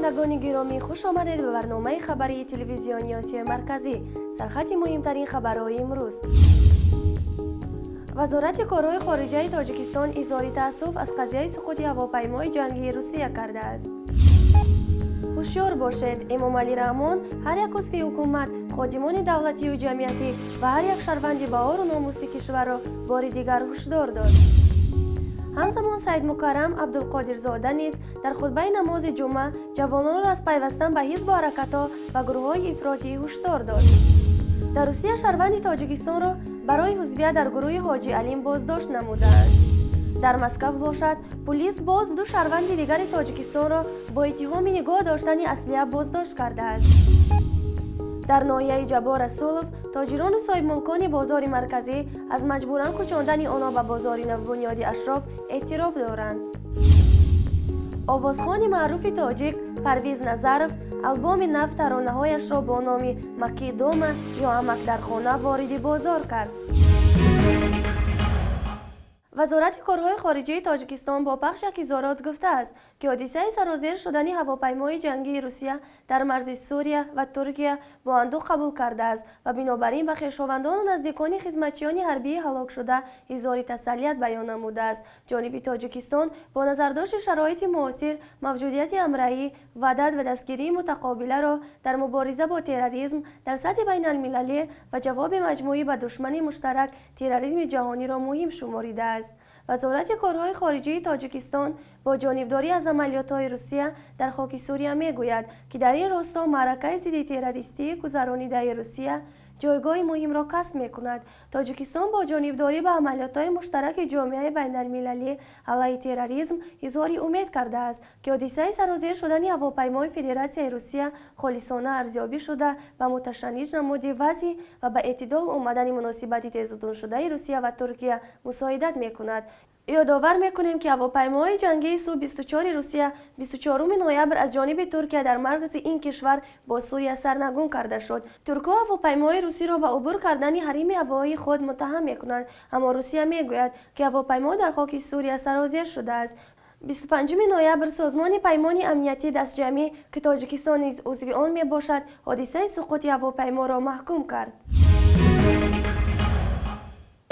Бинандагони гиромӣ, хуш омадед ба барномаи хабарии телевизиони Осиёи Марказӣ. Сархати муҳимтарин хабарҳои имрӯз. Вазорати корҳои хориҷаи Тоҷикистон изҳори таассуф аз қазияи суқути ҳавопаймои ҷангии Русия кардааст. Ҳушёр бошед, Эмомалӣ Раҳмон ҳар як узви ҳукумат, ходимони давлатию ҷамъиятӣ ва ҳар як шаҳрванди ба ору номуси кишварро бори дигар ҳушдор дод. Ҳамзамон Саидмукаррам Абдулқодирзода низ дар хутбаи намози ҷумъа ҷавононро аз пайвастан ба ҳизбу ҳаракатҳо ва гурӯҳҳои ифротӣ ҳушдор дод. Дар Русия шаҳрванди Тоҷикистонро барои узвият дар гурӯҳи Ҳоҷи Алим боздошт намуданд. Дар Москав бошад, пулис боз ду шаҳрванди дигари Тоҷикистонро бо иттиҳоми нигоҳ доштани аслиҳа боздошт кардааст. Дар ноҳияи Ҷаббор Расулов тоҷирону соҳибмулкони бозори марказӣ аз маҷбуран кӯчондани онҳо ба бозори навбунёди Ашроф эътироф доранд. Овозхони маъруфи тоҷик Парвиз Назаров албоми нав таронаҳояшро бо номи «Маки дома» ё «Амак дар хона» вориди бозор кард. Вазорати корҳои хориҷии Тоҷикистон бо пахш як изҳорот гуфтааст, ки ҳодисаи сарозер шудани ҳавопаймои ҷангии Русия дар марзи Сурия ва Туркия бо андӯҳ қабул кардааст ва бинобар ин ба хешовандону наздикони хизматчиёни ҳарбии ҳалокшуда изҳори тасаллият баён намудааст. Ҷониби Тоҷикистон бо назардошти шароити муосир, мавҷудияти ҳамраҳӣ, ваҳдат ва дастгирии мутақобиларо дар мубориза бо терроризм дар сатҳи байналмилалӣ ва ҷавоби маҷмӯӣ ба душмани муштарак терроризми ҷаҳониро муҳим шуморидааст. Вазорати корҳои хориҷии Тоҷикистон бо ҷонибдорӣ аз амалиётҳои Русия дар хоки Сурия мегӯяд, ки дар ин росто маъракаи зидди террористии гузаронидаи Русия ҷойгоҳи муҳимро касб мекунад. Тоҷикистон бо ҷонибдорӣ ба амалиётҳои муштараки ҷомеаи байналмилалӣ алайҳи терроризм изҳори умед кардааст, ки ҳодисаи сарозер шудани ҳавопаймои Федератсияи Русия холисона арзёбӣ шуда, ба муташанниҷ намуди вазъ ва ба эътидол омадани муносибати тезутуншудаи Русия ва Туркия мусоидат мекунад. Ёдовар мекунем, ки ҳавопаймоҳои ҷангии Су-24 Русия 24 ноябр аз ҷониби Туркия дар марзи ин кишвар бо Сурия сарнагун карда шуд. Туркҳо ҳавопаймоҳои русиро ба убур кардани ҳарими ҳавоии худ муттаҳам мекунанд, аммо Русия мегӯяд, ки ҳавопаймо дар хоки Сурия сарозер шудааст. 25 ноябр Созмони Паймони Амниятии Дастҷамъӣ, ки Тоҷикистон низ узви он мебошад, ҳодисаи суқути ҳавопайморо маҳкум кард.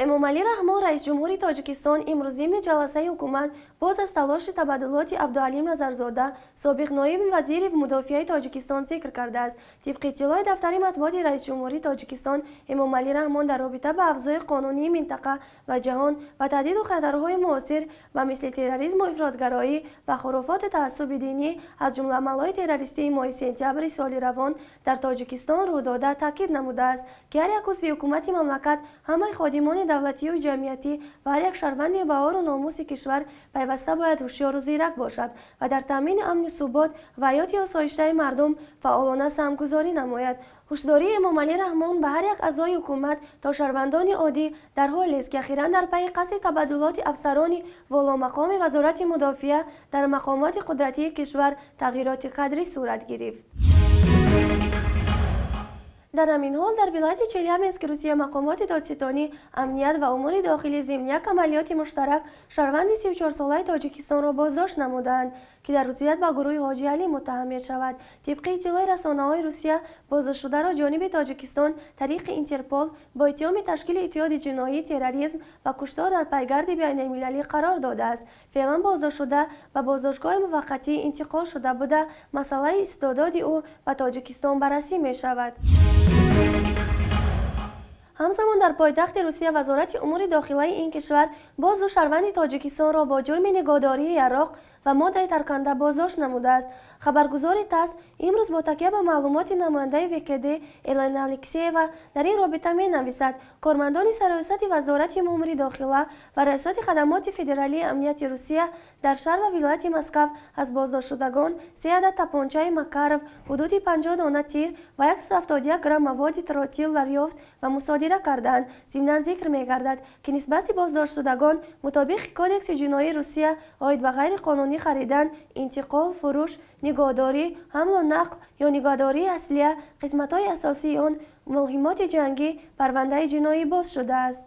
Эмомалӣ Раҳмон, раисҷумҳури Тоҷикистон, имрӯз зимни ҷаласаи ҳукумат боз аз талоши табаддулоти Абдуалим Назарзода, собиқ ноиби вазири мудофиаи Тоҷикистон, зикр кардааст. Тибқи иттилои дафтари матбуоти раисҷумҳурии Тоҷикистон, Эмомалӣ Раҳмон дар робита ба авзои қонунии минтақа ва ҷаҳон ва таҳдиду хатарҳои муосир ба мисли терроризму ифротгароӣ ва хурофоту таассуби динӣ, аз ҷумла амалҳои террористии моҳи сентябри соли равон дар Тоҷикистон рӯ дода, таъкид намудааст, ки ҳар як узви ҳукумати мамлакат, ҳамаи ходимони давлатию ҷамъиятӣ ва ҳар як шаҳрванди ба ору номуси кишвар пайваста бояд ҳушёру зирак бошад ва дар таъмини амни субот ва ҳаёти осоиштаи мардум фаъолона саҳмгузорӣ намояд. Ҳушдории Эмомалӣ Раҳмон ба ҳар як аъзои ҳукумат то шаҳрвандони оддӣ дар ҳолест, ки ахиран дар пайи қасди табаддулоти афсарони воломақоми Вазорати мудофиа дар мақомоти қудратии кишвар тағйироти кадрӣ сурат гирифт. Дар ҳамин ҳол дар вилояти Челябински Русия мақомоти додситонӣ, амният ва умури дохилӣ зимни як амалиёти муштарак шаҳрванди 34-солаи Тоҷикистонро боздошт намуданд, ки дар узвият ба гурӯҳи Ҳоҷи Алим муттаҳам мешавад. Тибқи иттилои расонаҳои Русия, боздоштшударо ҷониби Тоҷикистон тариқи Интерпол бо иттиҳоми ташкили иттиҳоди ҷиноӣ, терроризм ва куштор дар пайгарди байналмилалӣ қарор додааст. Феълан боздоштшуда ба боздоштгоҳи муваққатӣ интиқол шуда буда, масъалаи истирдоди ӯ ба Тоҷикистон баррасӣ мешавад. Ҳамзамон дар пойтахти Русия Вазорати умури дохилаи ин кишвар боз ду шаҳрванди Тоҷикистонро бо ҷурми нигоҳдории яроқ ва моддаи тарканда боздошт намудааст. Хабаргузори ТАСС имрӯз бо такя ба маълумоти намояндаи ВКД Елена Алексеева дар ин робита менависад: кормандони Сарраёсати Вазорати умури дохила ва Раёсати хадамоти федералии амнияти Русия дар шаҳр ва вилояти Москав аз боздоштшудагон се адад тапончаи Макаров, ҳудуди 50 дона тир ва 171 грамм маводи тротил дарёфт ва мусодира карданд. Зимнан зикр мегардад, ки нисбати боздоштшудагон мутобиқи Кодекси ҷиноии Русия оид ба ғайриқонунӣ харидан, интиқол, фурӯш, нигоҳдорӣ, ҳамлу нақл ё нигоҳдории аслиҳа, қисматҳои асосии он, муҳиммоти ҷангӣ парвандаи ҷиноӣ боз шудааст.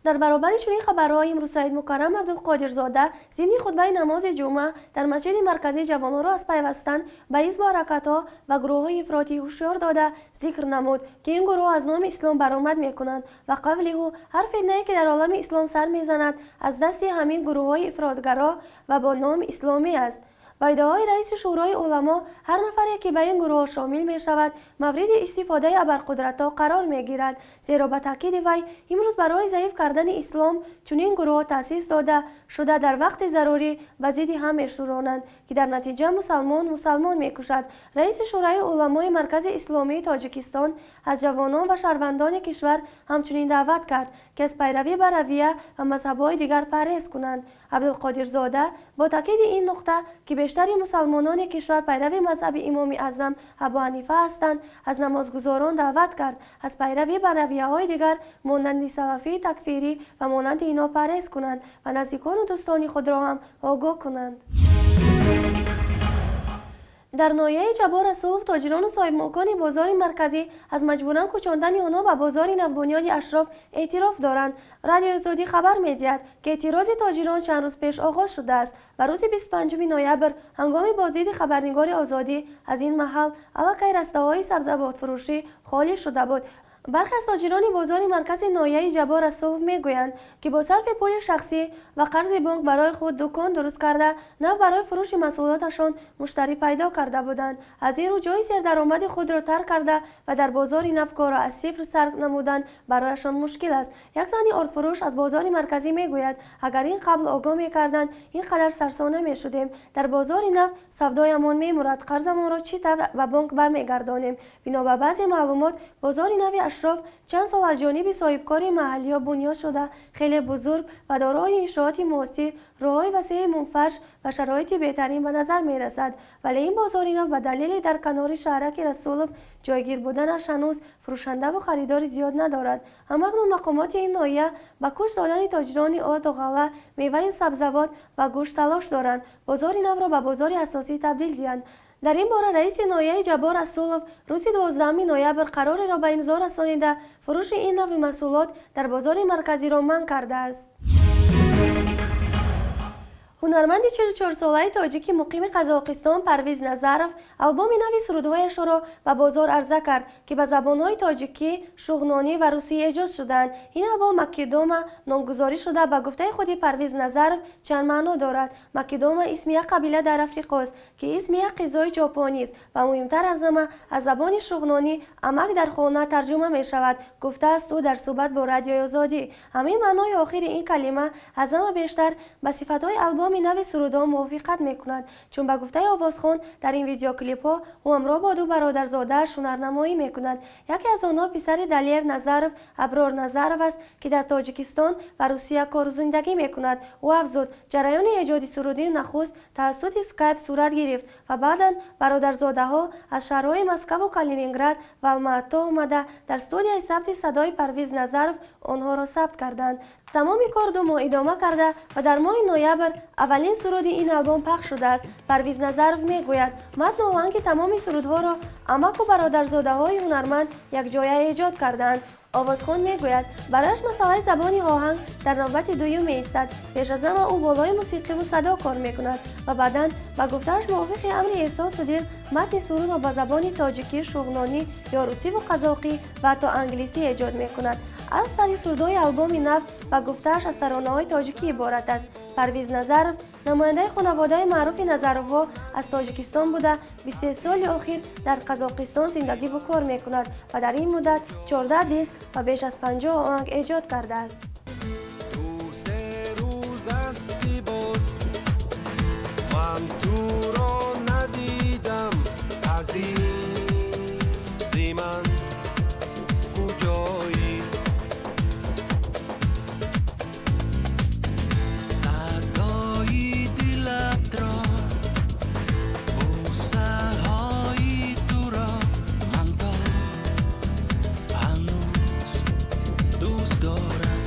Дар баробари чунин хабарҳо имрӯз Саидмукаррам Абдулқодирзода зимни хутбаи намози ҷумъа дар масҷиди марказӣ ҷавононро аз пайвастан ба ҳизбу ҳаракатҳо ва гурӯҳҳои ифротӣ ҳушёр дода, зикр намуд, ки ин гурӯҳ аз номи ислом баромад мекунанд ва қавли ӯ ҳар фитнае, ки дар олами ислом сар мезанад, аз дасти ҳамин гурӯҳҳои ифротгаро ва бо номи исломӣ аст. Ба иддаои раиси Шӯрои уламо, ҳар нафаре, ки ба ин гурӯҳҳо шомил мешавад, мавриди истифодаи абарқудратҳо қарор мегирад, зеро ба таъкиди вай имрӯз барои заиф кардани ислом чунин гурӯҳҳо таъсис дода шуда, дар вақти зарурӣ ба зидди ҳам мешӯронанд, ки дар натиҷа мусалмон мусалмон мекушад. Раиси Шӯрои уламои Маркази исломии Тоҷикистон аз ҷавонон ва шаҳрвандони кишвар ҳамчунин даъват кард, ки аз пайравӣ ба равия ва мазҳабҳои дигар парҳез кунанд. Абдулқодирзода бо таъкиди ин нуқта, ки бештари мусалмонони кишвар пайрави мазҳаби Имоми Аъзам Абу Ҳанифа ҳастанд, аз намозгузорон даъват кард, аз пайравӣ ба равияҳои дигар монанди салафӣ, такфирӣ ва монанди инҳо парҳез кунанд ва наздикону дӯстони худро ҳам огоҳ кунанд. Дар ноҳияи Ҷаббор Расулов тоҷирону соҳибмулкони бозори марказӣ аз маҷбуран кӯчондани онҳо ба бозори навбунёди Ашроф эътироф доранд. Радиои Озодӣ хабар медиҳад, ки эътирози тоҷирон чанд рӯз пеш оғоз шудааст ва рӯзи 25 ноябр ҳангоми боздиди хабарнигори Озодӣ аз ин маҳал аллакай растаҳои сабзавотфурӯшӣ холӣ шуда буд. Бархе аз тоҷирони бозори маркази ноҳияи Ҷаббор Расулов мегӯянд, ки бо сарфи пули шахсӣ ва қарзи бонк барои худ дукон дуруст карда, нав барои фурӯши маҳсулоташон муштарӣ пайдо карда буданд. Аз ин рӯ ҷои сердаромади худро тарк карда ва дар бозори нав корро аз сифр сар намудан барояшон мушкил аст. Як зани ордфурӯш аз бозори марказӣ мегӯяд, агар ин қабл огоҳ мекарданд, ин қадар сарсон намешудем. Дар бозори нав савдоямон мемурад, қарзамонро чӣ тавр ба бонк бармегардонем? Бино ба баъзе маълумот, бозори нави Ашроф чанд сол аз ҷониби соҳибкори маҳаллиҳо бунёд шуда, хеле бузург ва дорои иншооти муосир, роҳҳои васеи мунфарш ва шароити беҳтарин ба назар мерасад. Вале ин бозори нав ба далели дар канори шаҳраки Расулов ҷойгир буданаш ҳанӯз фурӯшандаву харидори зиёд надорад. Ҳамакнун мақомоти ин ноҳия ба кӯч додани тоҷирони орду ғалла, меваю сабзавот ва гӯшт талош доранд, бозори навро ба бозори асосӣ табдил диҳанд. Дар ин бора раиси ноҳияи Ҷаббор Расулов рӯзи 12 ноябр қарореро ба имзо расонида, фурӯши ин навъи маҳсулот дар бозори марказиро манъ кардааст. Ҳунарманди 44-солаи тоҷики муқими Қазоқистон Парвиз Назаров албоми нави сурудҳояшро ба бозор арза кард, ки ба забонҳои тоҷикӣ, шуғнонӣ ва русӣ эҷод шудаанд. Ин албом Макидома номгузорӣ шуда, ба гуфтаи худи Парвиз Назаров чанд маъно дорад. Макидома исми як қабила дар Африқост, ки исми як ғизои ҷопонист ва муҳимтар аз ҳама аз забони шуғнонӣ амак дар хона тарҷума мешавад, гуфтааст ӯ дар суҳбат бо Радиои Озодӣ. Ҳамин маънои охири ин калима аз ҳама бештар ба сифатҳои албоми нави сурудҳо мувофиқат мекунад, чун ба гуфтаи овозхон дар ин видеоклипҳо ӯ ҳамроҳ бо ду бародарзодааш ҳунарнамоӣ мекунад. Яке аз онҳо писари Далер Назаров, Аброр Назаров аст, ки дар Тоҷикистон ва Русия кору зиндагӣ мекунад. Ӯ афзуд, ҷараёни эҷоди суруди нахуст тавассути скайп сурат гирифт ва баъдан бародарзодаҳо аз шаҳрҳои Москаву Калининград ва Алмаато омада, дар студияи сабти садои Парвиз Назаров онҳоро сабт карданд. Тамоми кор 2 моҳ идома карда ва дар моҳи ноябр аввалин суруди ин албом пахш шудааст. Парвиз Назаров мегӯяд, матну оҳанги тамоми сурудҳоро амаку бародарзодаҳои ҳунарманд якҷоя эҷод карданд. Овозхон мегӯяд, барояш масъалаи забони оҳанг дар навбати дуюм меистад. Пеш аз ҳама ӯ болои мусиқиву садо кор мекунад ва баъдан, ба гуфтааш, мувофиқи амри эҳсосу дил матни сурудро ба забони тоҷикӣ, шуғнонӣ ё русиву қазоқӣ ва ҳатто англисӣ эҷод мекунад. Аксари сурудҳои албоми нав, ба гуфтааш, аз таронаҳои тоҷикӣ иборат аст. Парвиз Назаров намояндаи хонаводаи маъруфи Назаровҳо аз Тоҷикистон буда, 23 соли охир дар Қазоқистон зиндагиву кор мекунад ва дар ин муддат 14 диск ва беш аз 50 оҳанг эҷод кардааст. Ман туро надидам, азизи ман, куҷоӣ? Садои дилатро, бӯсаҳои туро ман то ҳанӯз дӯст дорам.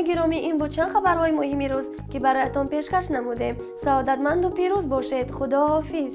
Гиромӣ, ин буд чанд хабарҳои муҳими рӯз, ки бароятон пешкаш намудем. Саодатманду пирӯз бошед. Худо ҳофиз.